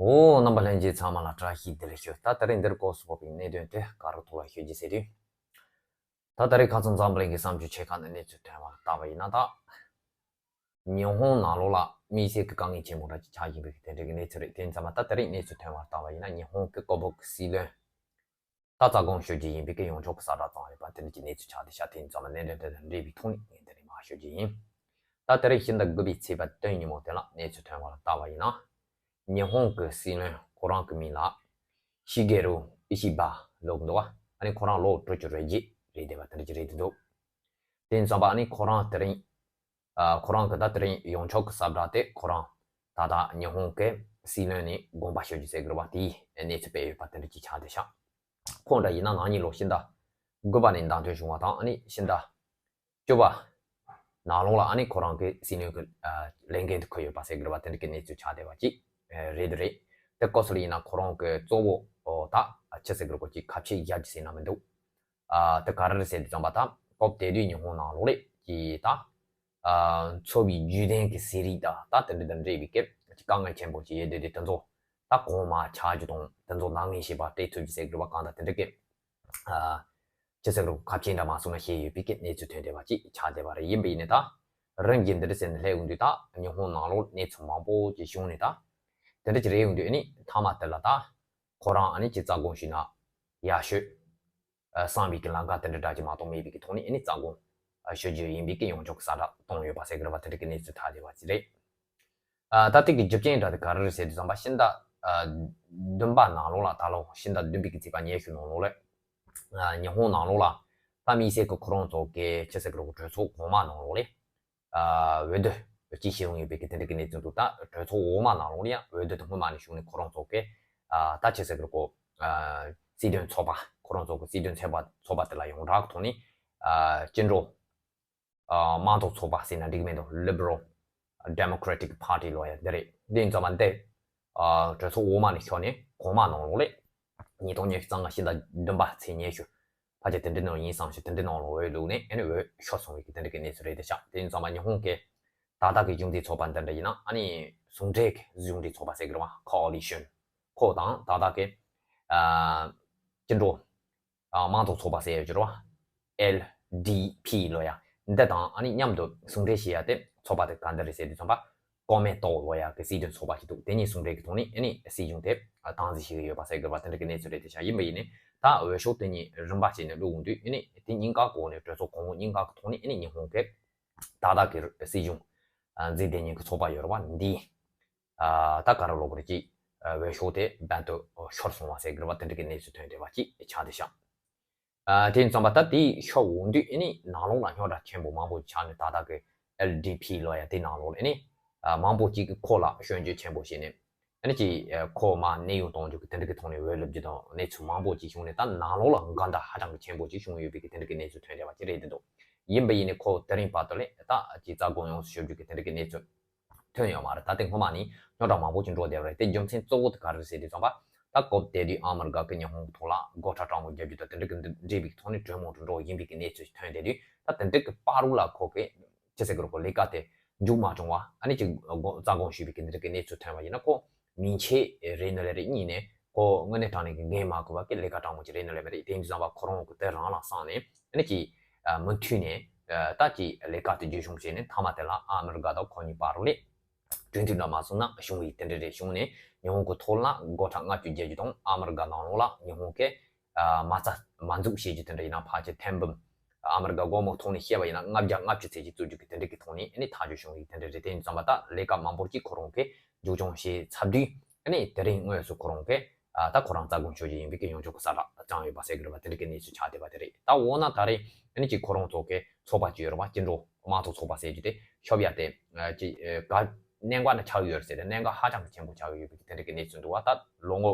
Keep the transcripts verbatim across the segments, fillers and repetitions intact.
འོ། རྣམ་པ་ལྷན་རྒྱས་ཚང་མ་ལ་བཀྲ་ཤིས་བདེ་ལེགས་ཞུ། ད་དེ་རིང་འདིར་སྐབས་སུ་བབས་པའི་གནད་དོན་དེ་ག་རེ་ཐོག་ལ་ཤོད་ཀྱི་ཟེར་དུས། ད་དེ་རིང་ཁ་སང་འཛམ་བུ་གླིང་གི་བསམ་སྤྱོད་ཆེ་ཁག་ནས་གནས་ཚུལ་ཐོན་པར་བལྟས་པ་ཡིན་ན། ད་ཉི་ཧོང་ནང་ལོགས་ལ་དམིགས་བསལ་གྱི་དཀའ་ངལ་ཆེན་པོ་འདྲ་ཅིག་ཆགས་བཞིན་པའི་དེ་འདྲའི་གནས་ཚུལ་རེད། དེ་ཡིན་ཙང་མ་ད་དེ་རིང་གནས་ཚུལ་ཐོན་པར་བལྟས་པ་ཡིན་ན། ཉི་ཧོང་གི་སྐུ་སྲིད་སྲིད་བློན་ད་རྩ་དགོངས་ཞུ་རྒྱུ་ཡིན་པའི་གི་ཡོངས་ཁྱབ་ཀྱི་གསལ་བསྒྲགས་བཏང་ཡོད་པ་དེ་འདྲ་ཅིག་གནས་ཚུལ་ཆགས་བསྡད་ཤག་དེ་ཡིན་ཙང་མ་གནད་དོན་དེ་དང་འབྲེལ་བའི་ཐོག་ནས་ངས་དེ་རིང་མར་ཞུ་རྒྱུ་ཡིན། ད་དེ་རིང་ཕྱི་ཟླ་དགུ་པའི་ཚེས་པ་བདུན་ཉིན་མོ་དེ་ལ་གནས་ཚུལ་ཐོན་པར་བལྟས་པ་ཡིན་ན། ཉི་ཧོང་གི་སྲིད་བློན་ཁོ་རང་གི་མིང་ལ་ཤི་གེ་རུ་ཨི་ཤི་བ་ལབ་ཀྱི་འདུག་བ། ཨ་ནི་ཁོ་རང་ལོ་དྲུག་ཅུ་རེ་བརྒྱད་རེད་བསྡད་པ་དེ་འདྲ་ཅིག་རེད་འདུག་དེ་ཡིན་ཙང་མ་ཨ་ནི་ཁོ་རང་དེ་རིང་ཨ། ཁོ་རང་གི་ད་དེ་རིང་ཡོངས་ཁྱབ་ཀྱི་གསལ་བསྒྲགས་དེ། ཁོ་རང་ད་ལྟ་ཉི་ཧོང་གི་སྲིད་བློན་ནས་དགོངས་པ་ཞུ་རྒྱུ་ཟེར་གྱི་རེད་བ། དེའི་གནས་ཚུལ་སྤེལ་ཡོད་པ་དེ་འདྲ་ཅིག་ཆགས་བསྡད་ཤག་ཁོང་འདྲ་ཡིན་ན་ནག་ཉེས་ལོ་ཕྱི་ཟླ་དགུ་པ་ནས་བདམས་ཐོན་བྱུང་བ་དང་། ཨ་ནི་ཕྱི་ཟླ་བཅུ་པ་ནང་ལོགས་ལ་ཨ་ནི་ཁོ་རང་གི་སྲིད་བློན་གྱི་ཨ། ལས་འགན་དུ་འཁུར་ཡོད་པ་ཟེར་གྱི་རེད་བ། དེ་འདྲ་གི་གནས་ཚུལ་ཆགས་བསྡད་པ་ཅིག་རེད་དེ་རེད། དེ་སྐབས་སུ་ལ་ཡིན་ན་ཁོ་རང་གི་གཙོ་བོ་ད་ཆི་ཟེར་གྱི་རེད། ཁོ་ཅིག་ཁ་ཆེ་ཡ་གི་ཟེར་ན་མི་འདུག་ཨ། དེ་ག་རེ་རེད་ཟེར་དུས་ཙམ་པ། ད་སྐབས་དེ་དུས་ཉི་ཧོང་ནང་ལོགས་ལ་ཅིག་ད་ཨ། འཚོ་བའི་རྒྱུན་ལྡན་གྱི་ཟས་རིགས་དང་ད་དེ་འདྲ་དང་འབྲེལ་བའི་སྐབས་ཀྱི་དཀའ་ངལ་ཆེན་པོ་ཅིག་ཡོད་དེ། དེ་དེ་ཚོ་ད་གོང་མར་ཆག་རྒྱུ་དང་དེ་ཚོ་ནག་ཉེས་ཞེས་པ་སྤྲད་ཐུབ་རྒྱུ་ཟེར་གྱི་རེད་བ། གང་ལྟར་དེ་འདྲ་གི་ཨ། ཆི་ཟེར་གྱི་རེད། ཁ་ཆེ་འདྲ་མ་སོང་ན་བཤད་ཡོད་པའི་གི་གནས་ཚུལ་ཐོན་བསྡད་པ་ཅིག་ཆགས་བསྡད་པ་རེད། ཡིན་པ་ཡིན་ནའི་ད་རིམ་གྱིས་འདི་འདྲ་ཟེར་ནས་སླེབས་ཡོང་དུས། ད་ཉི་ཧོང་ནང་ལོགས་གནས་ཚུལ་མང་པོ་ཅིག་བྱུང་ནས་ད་དེ་འདྲ་ཅིག་རེད་ཡོང་དུས། ཨ་ནི་མཐའ་མ་དེ་ལ་ད་ཁོ་རང་ཨ་ནི་ཅིག་རྩ་དགོངས་ཞུས་ན་ཡག་ཤོས་ཨ། བསམ་པའི་གི་ལམ་ཁ་དེ་འདྲ་འདྲ་ཅིག་མ་གཏོགས་མེད་པའི་གི་ཐོག་ནས། ཨ་ནི་རྩ་དགོངས་ཨ། ཞུ་རྒྱུ་ཡིན་པའི་གི་ཡོངས་ཁྱབ་ཀྱི་གསལ་བསྒྲགས་བཏང་ཡོད་པ་ཟེར་གྱི་རེད་བ། དེ་འདྲ་གི་གནས་ཚུལ་ཆགས་བསྡད་པ་ཅིག་རེད། ཨ། ད་དེ་གི་རྒྱུ་རྐྱེན་འདྲ་དེ་ག་རེ་རེད་ཟེར་དུས་ཙམ་པ། ཕྱི་ཟླ་ཨ། བདུན་པ་ནང་ལོགས་ལ། ད་ལོ་ཕྱི་ཟླ་བདུན་པའི་གི་ཚེས་པ་ཉི་ཤུ་ནང་ལོགས་ལ་ཨ། ཉི་ཧོང་ནང་ལོགས་ལ་ད་དམིགས་བསལ་གྱི་ཁོ་རང་ཚོ་གི་ཆི་ཟེར་གྱི་རེད། གྲོས་ཚོགས་གོང་མ་ནང་ལོགས་ལ་ཨ། འོས་བསྡུ་ཅིག་བྱེད་ཡོང་ཡོད་པའི་གི་དེ་འདྲ་གི་གནས་ཚུལ་འདུག་ད་གྲོས་ཚོགས་འོག་མ་ནང་ལོགས་ལ་ཡང་འོས་བསྡུ་དེ་སྔོན་མ་ནས་བྱུང་ནས། ཁོ་རང་ཚོ་གི་ཨ། ད་ཆི་ཟེར་གྱི་རེད། ཨ། སྲིད་དོན་ཚོགས་པ། ཁོ་རང་ཚོ་གི་སྲིད་དོན་ཚོགས་པ་ཚོགས་པ་དེ་ལ་ཡོངས་གྲགས་ཀྱི་ཐོག་ནས་ཨ། སྐྱིད་འགྲོ་ཨ། དམངས་གཙོ་ཚོགས་པ་ཟེར་ན་འགྲིག་མེད་འདུག Liberal Democratic Party ལབ་ཡ་འདི་རེད། འདི་ཡིན་ཙང་མ་འདི་ཨ། གྲོས་ཚོགས་འོག་མ་ནས་ཤོར་ནས་གོང་མ་ནང་ལོགས་ལ་ཉིས་སྟོང་ཉི་ཤུ་རྩ་ལྔ་ཕྱི་ཟླ་བདུན་པ་ཚེས་ཉི་ཤུ། ཕལ་ཆེར་དེ་འདྲའི་ནང་ཡིན་བསམ་ཞིག་དེ་འདྲའི་ནང་ལ་འོས་བླུགས་ནས། ཨ་ནི་འོས་ཤོར་སོང་བའི་གི་དེ་འདྲ་གི་གནས་ཚུལ་རེད་དེ་ཤག་དེ་ཡིན་ཙང་མ་ཉི་ཧོང་གི་ད་ལྟ་གི་གཞུང་འཛིན་ཚོགས་པ་འདི་འདྲ་ཡིན་ན། ཨ་ནི་ཟུང་འབྲེལ་གྱི་གཞུང་འབྲེལ་ཚོགས་པ་ཟེར་གྱི་རེད་བ། Coalition། ཁོ་དང་ད་ལྟ་གི་ཨ། སྐྱིད་འགྲོ་ཨ། དམངས་གཙོ་ཚོགས་པ་ཟེར་ཡ་ཅིག་རེད་བ། L D P ལབ་ཡ་འདི་དང་ཨ་ནི་མཉམ་དུ་ཟུང་འབྲེལ་བྱེད་ཡ་དེ་ཚོགས་པ་དེ་ག་འདྲ་རེད་ཟེར་དུས་ཙམ་པ། ཀོ་མེ་ཏོ་ལབ་ཡ་གི་སྲིད་དོན་ཚོགས་པ་ཞིག་འདུག་དེ་གཉིས་ཟུང་འབྲེལ་གྱི་ཐོག་ནས་ཨ་ནི་སྲིད་གཞུང་དེ་སྟངས་འཛིན་བྱེད་ཀྱི་ཡོད་པ་ཟེར་དགོས་པ་དེ་འདྲ་གི་གནས་ཚུལ་རེད་དེ་ཤག་ཡིན་པ་ཡིན་ནའི་ད་འོས་ཤོག་དེ་གཉིས་རིམ་པ་བྱས་ནས་བླུགས་ཡོང་དུས། ཨ་ནི་དེ་གཉིས་ཀ་གི་འོག་ནས། གྲོས་ཚོགས་གོང་འོག་གཉིས་ཀ་གི་ཐོག་ནས་ཨ་ནི་ཉི་ཧོང་གི་ད་ལྟ་གི་སྲིད་གཞུང་འཛིན་བསྡད་མཁན་གྱི་ཚོགས་པ་ཡོད་རེད་བ། འདི་ཨ། ད་ག་རེ་ལབ་དགོས་རེད། ཅིག་འོས་ཤོག་དེ་རྦད་དེ་ཤོར་སོང་བ་ཟེར་གྱི་རེད་བ། དེ་འདྲ་གི་གནས་ཚུལ་ཐོན་བསྡད་པ་ཅིག་ཆགས་བསྡད་ཤག་ཨ། དེ་ཡིན་ཙང་མ་ད་དེ་ཤོར་འོང་དུས་ཨ་ནི་ནང་ལོགས་ལ་རྙོག་དྲ་ཆེན་པོ་མང་པོ་ཆགས་ནས། ད་ལྟ་གི་L D P ལབ་ཡ་དེ་ནང་ལོགས་ལ་ཨ་ནི་ཨ། མང་པོ་ཅིག་གིས་ཁོ་ལ་སྐྱོན་བརྗོད་ཆེན་པོ་བྱས་ནས། ཨ་ནི་ཅིག་ཨ། ཁོ་མར་གནས་དབྱུང་གཏོང་རྒྱུ་གི་དེ་འདྲ་གི་ཐོག་ནས་འོས་བླུགས་རྒྱུ་དང་གནས་ཚུལ་མང་པོ་ཅིག་བྱུང་ནས། ད་ནང་ལོགས་ལ་འགལ་ཟླ་ཧ་ཅང་གི་ཆེན་པོ་ཅིག་བྱུང་ཡོད་པའི་གི་དེ་འདྲ་གི་གནས་ཚུལ་ཐོན་བསྡད་པ་ཅིག་རེད་འདུག་ཡིན་པ་ཡིན་ནའི་ཁོ་དེ་རིང་བར་དུ་ལ་ད་ཅིག་རྩ་དགོངས་ཡོངས་སུ་ཞུ་རྒྱུ་གི་དེ་འདྲ་གི་གནས་ཚུལ་ཐོན་ཡོད་མ་རེད། ད་དེ་སྔོན་མ་ནས་རྙོག་དྲ་མང་པོ་ཅིག་འགྲོ་བསྡད་པ་རེད། དེ་རྒྱུ་མཚན་གཙོ་བོ་དེ་ག་རེ་རེད་ཟེར་དུས་ཙམ་པ། ད་སྐབས་དེ་དུས་ཨ་མི་རི་ཀ་གིས་ཉི་ཧོང་གི་ཐོག་ལ་སྒོ་ཁྲལ་དྲག་མོ་རྒྱག་རྒྱུ་དང་དེ་འདྲ་གི་འདི་འབྲེལ་བའི་ཐོག་ནས་གྲོས་མོལ་འགྲོ་བཞིན་པའི་གི་གནས་ཚུལ་ཐོན་བསྡད་དུས། ད་དེ་འདྲ་གི་བར་དུ་ལ་ཁོ་གིས་ཅི་ཟེར་གི་རེད། ཁོ་ལས་ཀ་དེ་མཇུག་མ་བསྐྱོང་བ། ཨ་ནི་ཅིག་དགོངས་རྩ་དགོངས་ཞུས་པའི་གི་འདི་འདྲ་གི་གནས་ཚུལ་ཐོན་པ་ཡིན་ན། ཁོ་མིང་ཆད་རེད་ནི་ལས་རེད། གཉིས་ནས་ཁོ་དངོས་གནས་དྲང་གནས་ཀྱི་འགན་མ་འཁུར་བ་གི་ལས་ཀ་དྲང་མོ་ཅིག་རེད་ནི་ལས་མ་རེད། དེ་ཡིན་དུས་ཙམ་པ་ཁོ་རང་གི་དེ་རང་ལ་བསམ་ནས། ཨ་ནི་ཅིག་ཨ། མུ་མཐུད་ནས་ཨ། ད་ཅིག་ལས་ཀ་དེ་རྒྱུན་སྐྱོང་བྱས་ནས། མཐའ་མ་དེ་ལ་ཨ་མི་རི་ཀ་དང་ཁོ་གཉིས་བར་ལ་གྲོས་མཐུན་འདྲ་མ་སོང་ན་བྱུང་བའི་དེ་འདྲ་རེད། བྱུང་ནས་ཉི་ཧོང་གི་ཐོག་ལ་སྒོ་ཁྲལ་ལྔ་བཅུ་རྒྱག་རྒྱུ་དང་། ཨ་མི་རི་ཀ་ནང་ལོགས་ལ་ཉི་ཧོང་གི་ཨ། མ་རྩ་མ་འཛུགས་བྱེད་རྒྱུ་དེ་འདྲ་ཡིན་ན། ཕལ་ཆེར་ཐེར་འབུམ། ཨ་མི་རི་ཀ་སྒོར་མོ་ཐོག་ནས་བཤད་པ་ཡིན་ན་ལྔ་བརྒྱ་ལྔ་བཅུ་ཙམ་ཅིག་བཙུགས་རྒྱུ་གི་དེ་འདྲ་གི་ཐོག་ནས་ཨ་ནི་ཐག་གཅོད་བྱུང་བའི་དེ་འདྲ་རེད། དེ་ཡིན་ཙམ་པ་ད་ལས་ཀ་མང་པོ་ཅིག་ཁོ་རང་གིས་མཇུག་སྐྱོང་བྱས་ཚར་དུས། ཨ་ནི་དེ་རིང་དངོས་སུ་ཁོ་རང་གིས་ཨ། ད་ཁོ་རང་རྩ་དགོངས་ཞུ་རྒྱུ་ཡིན་པའི་གི་ཡོངས་ཁྱབ་ཀྱི་གསལ་བསྒྲགས་བཏང་ཡོད་པ་ཟེར་གི་རེད་བ། དེ་འདྲ་གི་གནས་ཚུལ་ཆགས་བསྡད་པ་དེ་རེད། ད་འོ་ན་ད་རེས་ཨ་ནི་ཅིག་ཁོ་རང་ཚོ་གི་ཚོགས་པ་ཅིག་ཡོད་རེད་བ། སྐྱིད་འགྲོ་དམངས་གཙོ་ཚོགས་པ་ཟེར་རྒྱུ་དེ་ཤོར་ཡ་དེ་ཨ། ཅིག་ཨ། ག་གནད་འགག་ནི་ཆགས་ཡོད་རེད་ཟེར་ཏེ། གནད་འགག་ཧ་ཅང་གི་ཆེན་པོ་ཆགས་ཡོད་པའི་གི་དེ་འདྲ་གི་གནས་ཚུལ་འདུག་བ། ད་ལོ་ངོ་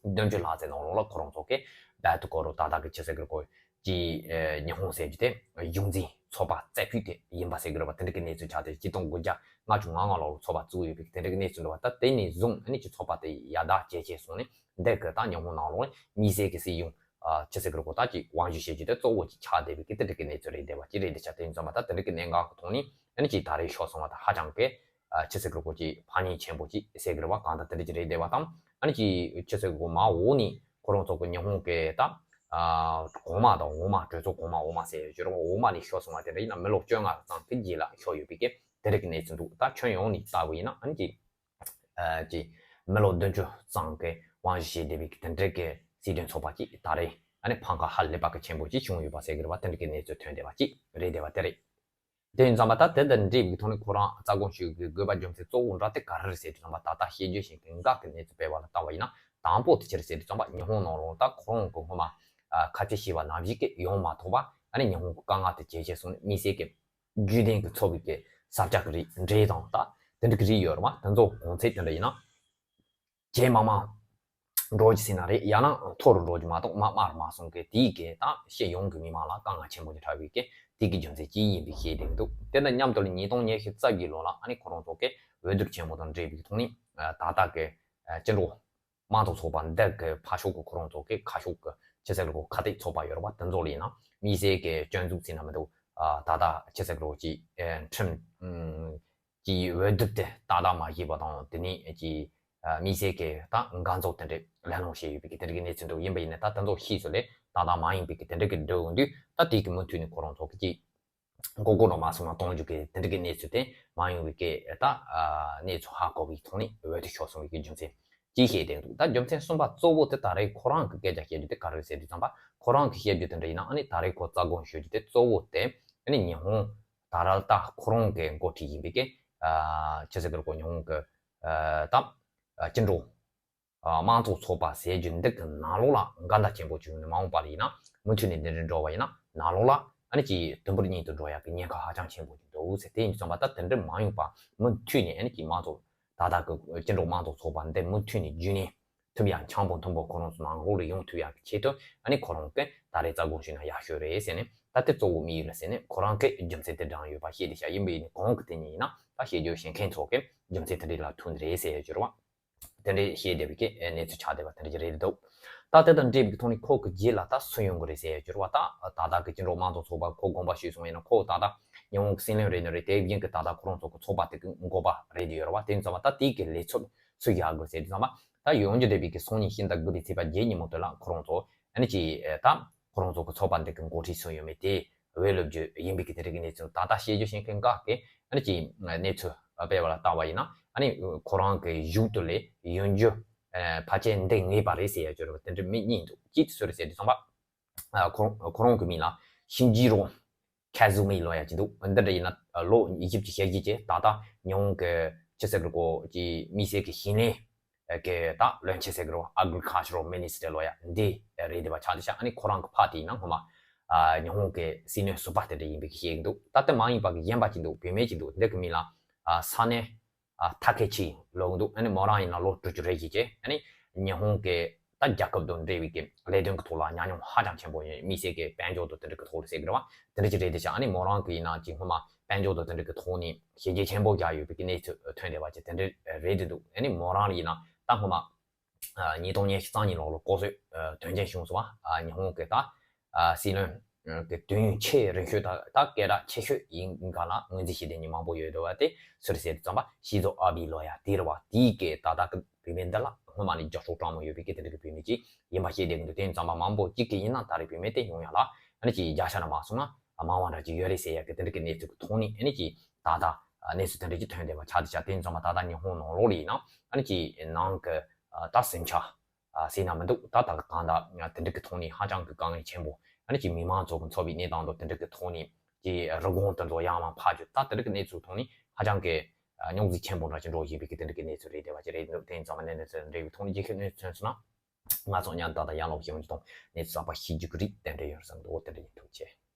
བདུན་ཅུ་ལྷག་ཙམ་ནང་ལོགས་ལ་ཁོ་རང་ཚོ་གིས་རྦད་དེ་ཁོ་རང་ད་ལྟ་གི་ཅི་ཟེར་གི་རེད། ཁོ་ཅིག་ཨ། ཉི་ཧོང་ཟེར་རྒྱུ་དེ་གཞུང་འཛིན་ཚོགས་པ་རྩེ་ཕུད་དེ་ཡིན་པ་ཟེར་གི་རེད་བ། དེ་འདྲ་གི་གནས་ཚུལ་ཆགས་ཏེ། ཆིག་སྟོང་དགུ་བརྒྱ་ལྔ་བཅུ་ང་ལྔ་ལོ་ལ་ཚོགས་པ་བཙུགས་ཡོད་པའི་གི་དེ་འདྲ་གི་གནས་ཚུལ་འདུག་བ། ད་དེ་ནས་བཟུང་ཨ་ནི་ཅིག་ཚོགས་པ་དེ་ཡར་དར་ཇེ་ཆེ་སོང་ནས། འདི་གི་ད་ཉི་ཧོང་ནང་ལོགས་ལ་དམིགས་བསལ་གྱི་སྲིད་གཞུང་ཨ། ཅི་ཟེར་གི་རེད། ཁོ་ད་ཅིག་དབང་སྒྱུར་བྱེད་རྒྱུ་དེ་གཙོ་བོ་ཅིག་ཆགས་བསྡད་པའི་གི་དེ་འདྲ་གི་གནས་ཚུལ་རེད་བསྡད་པ་ཅིག་རེད་བསྡད་ཤག་དེ་ཡིན་ཙང་མ་ད་དེ་འདྲ་གི་གནད་འགག་གི་ཐོག་ནས་ཨ་ནི་ཅིག་ད་རེས་ཤོར་སོང་བ་ད་ཧ་ཅང་གི་ ཨ་ཆི་ཟེར་གི་རེད་གོ་ཅིག་ཕ་ཉིན་ཆེན་པོ་ཅིག་ཟེར་གི་རེད་བ། གང་ལྟར་དེ་འདྲ་ཅིག་རེད་བསྡད་པ་དང་། ཨ་ནི་ཅིག་ཆི་ཟེར་གི་རེད་གོ་མ་འོག་ནས་ཁོ་རང་ཚོ་གི་ཉི་ཧོང་གི་ད་ཨ་གོང་མ་དང་འོག་མ་གྲོས་ཚོགས་གོང་མ་འོག་མ་ཟེར་ཡོད་ཀྱི་རེད་བ། འོག་མ་ནས་ཤོར་སོང་བ་དེ་འདྲ་ཡིན་ན་མི་ལོ་བཅོ་ལྔ་ཙམ་གི་རྗེས་ལ་ཤོར་ཡོད་པའི་གི་དེ་འདྲ་གི་གནས་ཚུལ་འདུག་ད་ཁྱོན་ཡོངས་ནས་ལྟ་བུ་ཡིན་ན་ཨ་ནི་ཅིག་ཨ་ཅིག་མི་ལོ་བདུན་ཅུ་ཙམ་གི་དབང་ཞིག་བཞེས་བསྡད་པའི་གི་དེ་འདྲ་གི་སྲིད་དོན་ཚོགས་པ་ཅིག་ད་རེས་ཨ་ནི་ཕམ་ཁ་ཧ་ལས་པ་གི་ཆེན་པོ་ཅིག་བྱུང་ཡོད་པ་ཟེར་གི་རེད་བ། དེ་འདྲ་གི་གནས་ཚུལ་ཐོན་བསྡད་པ་ཅིག་རེད་བསྡད་པ་དེ་རེད། དེ་ཡིན་ཙང་མ་ད་དེ་དང་འབྲེལ་བའི་ཐོག་ནས་ཁོ་རང་རྩ་དགོངས་ཞུ་དགོས་དགོས་པ་རྒྱུ་མཚན་གཙོ་བོ་འདྲ་དེ་ག་རེ་རེད་ཟེར་དུས་ཙམ་པ། ད་ལྟ་བཤད་རྒྱུ་བཞིན་གི་འགག་གི་གནས་ཚུལ་སྤེལ་བ་ལ་ལྟ་བ་ཡིན་ན། དང་པོ་དེ་ཅི་རེད་ཟེར་དུས་ཙམ་པ་ཉི་ཧོང་ནང་ལོགས་ད་ཁོ་རང་གི་སྔོན་མ་ཨ་ཁ་ཆད་བཞེས་པ་ནང་བཞིན་གི་ཡོང་མ་ཐུབ་པ། ཨ་ནི་ཉི་ཧོང་གི་དཀའ་ངལ་དེ་ཇེ་ཆེ་སོང་ནས་དམིགས་བསལ་གི་རྒྱུན་ལྡན་གྱི་འཚོ་བའི་གི་ས་ཆ་གི་རིགས་འབྲས་དང་ད་དེ་འདྲ་གི་རིགས་ཡོད་རེད་མ། དེ་ཚོ་གོང་ཚད་དེ་འདྲ་ཡིན་ན་ཇེ་མང་མང་འགྲོ་རྒྱུ་ཟེར་ན་རེད། ཡང་ན་མཐོ་རུ་འགྲོ་རྒྱུ་མ་གཏོགས་དམའ་དམའ་རུ་མ་སོང་གི། དེའི་གི་ད་སྤྱི་ཡོངས་ཀྱི་མི་མང་ལ་དཀའ་ངལ་ཆེན་པོ་ཅིག་འཕྲད་པའི་གི་དེ་གི་རྒྱུ་མཚན་ཅིག་ཡིན་པའི་བཤད་བསྡད་འདུག་དེ་དང་མཉམ་དུ་ལ་ཉིས་སྟོང་ཉི་ཤུ་རྩ་བཞིའི་ལོ་ལ་ཨ་ནི་ཁོ་རང་ཚོ་གི་འོས་བསྡུ་ཆེན་མོ་དང་འབྲེལ་བའི་ཐོག་ནས་ད་ལྟ་གི་སྤྱི་འགྲོ་དམངས་གཙོ་ཚོགས་པ་འདི་གི་ཕར་ཕྱོགས་ཀྱི་ཁོ་རང་ཚོ་གི་ཁ་ཕྱོགས་ཀྱི་ཆི་ཟེར་གི་ཁ་གཏད་ཚོགས་པ་ཡོད་རེད་བ། དེ་ཚོ་ལ་ཡིན་ན་དམིགས་བསལ་གི་སྐྱོན་འཛུགས་ཟེར་ན་མི་འདུག་ད་ལྟ་ཆི་ཟེར་གི་ཅིག་ཁྲིམས་ཀྱི་འོས་བསྡུ་དེ་ཏག་ཏག་མ་བྱས་པ་དང་དེ་ནས་ཀྱི་དམིགས་བསལ་གི་ད་འགན་ཚོགས་དེ་འདྲས་ལས་སྣོན་བྱས་ཡོད་པའི་གི་དེ་འདྲ་གི་གནས་ཚུལ་འདུག་ཡིན་པ་ཡིན་ན་ད་དེ་ཚོ་ཕྱིས་སུ་ལས་ཏག་ཏག་མ་ཡིན་པའི་གི་དེ་འདྲ་གི་འགྲོ་ཡོང་དུས་ད་དེ་གི་མུ་མཐུད་ནས་ཁོ་རང་ཚོ་གི་ཀྱི་མགོ་སྐོར་རང་མ་སོང་ན་གཏོང་རྒྱུ་གི་དེ་འདྲ་གི་གནས་ཚུལ་དེ་མ་ཡོང་བའི་གི་ད་གནས་ཚུལ་ཧ་གོ་བའི་ཐོག་ནས་འོས་བསྡུ་ཤོར་སོང་བའི་གི་རྒྱུ་མཚན་ཅིག་བཤད་བསྡད་འདུག་ད་རྒྱུ་མཚན་གསུམ་པ་གཙོ་བོ་དེ་ད་རེས་ཁོ་རང་གི་སྐད་ཆ་བཤད་རྒྱུ་དེ་ག་རེ་ཟེར་དུས་ཙམ་པ། ཁོ་རང་གི་བཤད་རྒྱུ་དེ་འདྲ་ཡིན་ན་ཨ་ནི་ད་རེས་ཁོ་རྩ་དགོངས་ཞུ་རྒྱུ་དེ་གཙོ་བོ་དེ་ཨ་ནི་ཉི་ཧོང་ད་ར་ལྟ་ཁོ་རང་གི་འགོ་ཁྲིད་ཡིན་པའི་གི་ཆི་ཟེར་གི་རེད་གོ་ཉི་ཧོང་གི་ད་སྤྱི་འགྲོ་དམངས་གཙོ་ཚོགས་པ་ཟེར་རྒྱུ་འདི་གི་ནང་ལོགས་ལ་འགལ་ཟླ་ཆེན་པོ་བྱུང་ནས་མ་འོངས་པ་ལ་ཡིན་ན་མུ་མཐུད་ནས་འདི་འདྲ་འགྲོ་བ་ཡིན་ན་ནང་ལོགས་ལ་ཨ་ནི་ཅིག་དུམ་བུར་གཉིས་དུ་འགྲོ་ཡག་གི་ཉེན་ཁ་ཧ་ཅང་ཆེན་པོ་ཅིག་འདུག་ཟེར། དེ་ཡིན་དུས་ཙམ་པ་ད་དེ་འདྲ་མ་ཡོང་པ་མུ་མཐུད་ནས་ཨ་ནི་ཅིག་དམངས་གཙོ་ད་ལྟ་གི་སྤྱི་འགྲོ་དམངས་གཙོ་ཚོགས་པ་འདི་མུ་མཐུད་ནས་རྒྱུན་ནས་ཐུབ་ཡག་འཆམ་པོ་མཐུན་པོ་ཁོ་རང་ཚོ་ནང་ལོགས་ལ་ཡོང་ཐུབ་ཡག་གི་ཆེད་དུ་ཨ་ནི་ཁོ་རང་གིས་ད་རེས་རྩ་དགོངས་ཞུས་ན་ཡག་ཤོས་རེད་ཟེར་ནས་ད་དེ་གཙོ་བོ་དམིགས་ཡུལ་ལ་ཟེར་ནས་ཁོ་རང་གིས་རྒྱུ་མཚན་དེ་དྲངས་ཡོད་པ་ཤེས་བདེ་ཤག་ཡིན་པ་ཡིན་ནའི་གོང་གི་དེ་ཉིད་ཡིན་ན་ད་བཤད་རྒྱུ་བཤད་མཁན་ཚོ་གིས་རྒྱུ་མཚན་དེ་འདྲ་ལ་ཐུག་ནི་རེད་ཟེར་ཡོད་ཀྱི་རེད་བ། དེ་འདྲའི་ཤེས་བདེ་བའི་གི་གནས་ཚུལ་ཆགས་བསྡད་པ་དེ་འདྲ་ཅིག་རེད་འདུག་ད་དེ་དང་འབྲེལ་བའི་ཐོག་ནས་ཁོ་གི་རྗེས་ལ་ད་སུ་ཡོང་གི་རེད་ཟེར་ཡོད་ཀྱི་རེད་བ། ད་ད་ལྟ་གི་སྤྱི་འགྲོ་དམངས་གཙོ་ཚོགས་པ་ཁོ་དགོངས་པ་ཞུས་སོང་ཡིན་ན་ཁོ་ད་ལྟ་ཉི་ཧོང་གི་སྲིད་བློན་རེད་ནི་རེད། དེ་བཞིན་གི་ད་ལྟ་ཁོ་རང་ཚོ་གི་ཚོགས་པ་དེ་གི་འགོ་པ་རེད་ཡོད་རེད་བ། དེ་ཡིན་ཙང་མ་ད་དེ་གི་ལས་ཚོགས་སུ་ཡག་དགོས་ཟེར་དུས་ཙམ་པ་ད་ཡོང་རྒྱུ་རེད་པའི་གི་སང་ཉིན་ཕྱི་ཟླ་དགུ་པའི་ཚེས་པ་བརྒྱད་ཉིན་མོ་དེ་ལ་ཁོ་རང་ཚོ་ཨ་ནི་ཅིག་ད་ཁོ་རང་ཚོ་གི་ཚོགས་པ་འདི་གི་འགོ་ཁྲིད་སུ་ཡོད་མེད་དེ་འོས་སློབ་རྒྱུ་ཡིན་པའི་གི་དེ་རིགས་ཀྱི་གནས་ཚུལ་ད་ལྟ་བཤད་རྒྱུ་ཞིག་གི་འགག་གི་ཨ་ནི་ཅིག་གནས་ཚུལ་སྤེལ་བ་ལ་ལྟ་བ་ཡིན་ན་ཨ་ནི་ཁོ་རང་གི་བཞུགས་དུ་ལས་ཡོང་རྒྱུ་ཕལ་ཆེར་འདི་ངེས་པ་རེད་ཟེར་ཡ་ཅིག་ཡོད་རེད་བ། དེ་འདྲ་མི་གཉིས་འདུག་གཅིག་དེ་སུ་རེད་ཟེར་དུས་ཙམ་པ། ཁོ་ཁོ་རང་གི་མིང་ལ་ཤིན་ཇི་རོ་ཁ་ཟུ་མི་ལབ་ཡ་ཅིག་འདུག་འདི་འདྲ་ཡིན་ན་ལོ་ཉི་ཤུ་གི་ཞེ་གཅིག་ཅེ་ད་ལྟ་ཉི་ཧོང་གི་ཆི་ཟེར་གི་གོ་ཅི་དམིགས་བསལ་གི་ཞིང་ལས་གི་ད་བློན་ཆེན་ཟེར་གི་རོ་Agricultural Minister་ལབ་ཡ་འདི་རེད་བསྡད་པ་ཆགས་བསྡད་ཤག་ཨ་ནི་ཁོ་རང་གི་ཕ་དེ་ཡིན་ན་སྔོན་མ་ཉི་ཧོང་གི་སྲིད་བློན་ཟུར་པ་དེ་འདྲ་ཡིན་པའི་གི་བཤད་གི་འདུག་ད་ལྟ་མ་ཡིན་པ་གི་གཞན་པ་ཅིག་འདུག་བུད་མེད་ཅིག་འདུག་འདི་གི་མིང་ལ་ས་གནས་ཨ་ཐ་ཁེ་ཆི་ལབ་ཀྱི་འདུག་ཨ་ནི་མོ་རང་ཡིན་ན་ལོ་དྲུག་ཅུ་རེ་བཞི་བྱས། ཨ་ནི་ཉི་ཧོང་གི་ད་རྒྱལ་ཁབ་དང་འབྲེལ་བའི་གི་ལས་དོན་གྱི་ཐོག་ལ་ཉམས་མྱོང་ཧ་ཅང་ཆེན་པོ་ཡོད། དམིགས་བསལ་གྱི་དཔལ་འབྱོར་དང་དེ་འདྲ་གི་ཐོག་ལ་ཟེར་གི་རེད་བ། དེ་འདྲ་ཅིག་རེད་དེ་ཤག་ཨ་ནི་མོ་རང་གི་ཡིན་ན་ཅིག་སྔོན་མ་དཔལ་འབྱོར་དང་དེ་འདྲ་གི་ཐོག་ནས་བྱས་རྗེས་ཆེན་པོ་རྒྱག་ཡོད་པའི་གི་གནས་ཚུལ་ཐོན་བསྡད་པ་ཅིག་དེ་འདྲ་རེད་དེ་འདུག་ཨ་ནི་མོ་རང་ལ་ཡིན་ན་ད་སྔོན་མ་ཉིས་སྟོང་ཉི་ཤུ་རྩ་གཉིས་ལོ་ལ་ལྐོག་གསོད་དོན་རྐྱེན་བྱུང་སོང་བ། ཉི་ཧོང་གི་ད་སྲིད་བློན་གི་དུས་ཡུན་ཆེས་རིང་ཤོས་དང་ད་སྐད་གྲགས་ཆེ་ཤོས་ཡིན་ག་ལ་ངོས་འཛིན་བྱེད་མཁན་མང་པོ་ཡོད་འདུག་བ། དེ་སུ་རེད་ཟེར་དུས་ཙམ་པ་ཤིན་ཛོ་ཨ་བྷི་ལབ་ཡ་དེ་རེད་བ། དེའི་གི་ད་ལྟ་གི་བུད་མེད་འདི་ལ་སྔོན་མ་ནས་རྒྱབ་སྐྱོར་སྤྲང་མོ་ཡོད་པའི་གི་དེ་འདྲ་གི་བུད་མེད་ཅིག་ཡིན་པ་ཤེས་བསྡད་ཀྱི་འདུག་དེ་ཡིན་ཙམ་པ་མང་པོ་གཅིག་གི་ཡིན་ན་ད་རེས་བུད་མེད་དེ་ཡོང་ཡ་ལ་ཨ་ནི་ཅིག་བརྒྱ་ཆ་ནས་མ་སོང་ན་མང་བ་འདྲ་ཅིག་ཡོད་རེད་ཟེར་ཡ་གི་དེ་འདྲ་གི་གནས་ཚུལ་གི་ཐོག་ནས་ཨ་ནི་ཅིག་ད་ལྟ་གནས་ཚུལ་དེ་འདྲ་ཅིག་ཐོན་བསྡད་པ་ཆགས་བསྡད་ཤག་དེ་ཡིན་ཙམ་པ་ད་ལྟ་ཉི་ཧོང་ནང་ལོགས་ལ་ཡིན་ན་ཨ་ནི་ཅིག་ནང་གི་ད་ཟིང་ཆ་ཟེར་ན་མི་འདུག་ད་ད་གང་ལྟར་དེ་འདྲ་གི་ཐོག་ནས་ཧ་ཅང་གི་དཀའ་ངལ་ཆེན་པོ། ཨ་ནི་ཅིག་མི་མང་ཚོ་གི་འཚོ་བའི་གནས་སྟངས་དང་དེ་འདྲ་གི་ཐོག་ནས་ཀྱི་རི་གོང་དེ་ཚོ་ཡར་མར་འཕར་རྒྱུ་ད་དེ་འདྲ་གི་གནས་ཚུལ་ཐོག་ནས་ཧ་ཅང་གི་རྙོག་འཛིང་ཆེན་པོ་འདྲ་ཅིག་འགྲོ་བཞིན་པའི་གི་དེ་འདྲ་གི་གནས་ཚུལ་རེད་བསྡད་པ་ཅིག་རེད་འདུག་དེ་ཡིན་ཙང་མ་གནས་ཚུལ་འབྲེལ་བའི་ཐོག་ནས་རྒྱལ་ཁབ་གནས་ཚུལ་མཚོན་སོང་ན་ང་ཚོ་མཉམ་དུ་ད་ལྟ་ཡང་ལོག་ཞིག་ཡོང་རྒྱུ་དང་གནས་ཚུལ་གསར་པ་ཤེས་རྒྱུ་གི་རིགས་དེ་འདྲ་ཡོད་བསམ་འདུག་དེ་འདྲ་ཡིན། ཐུགས་རྗེ་ཆེ།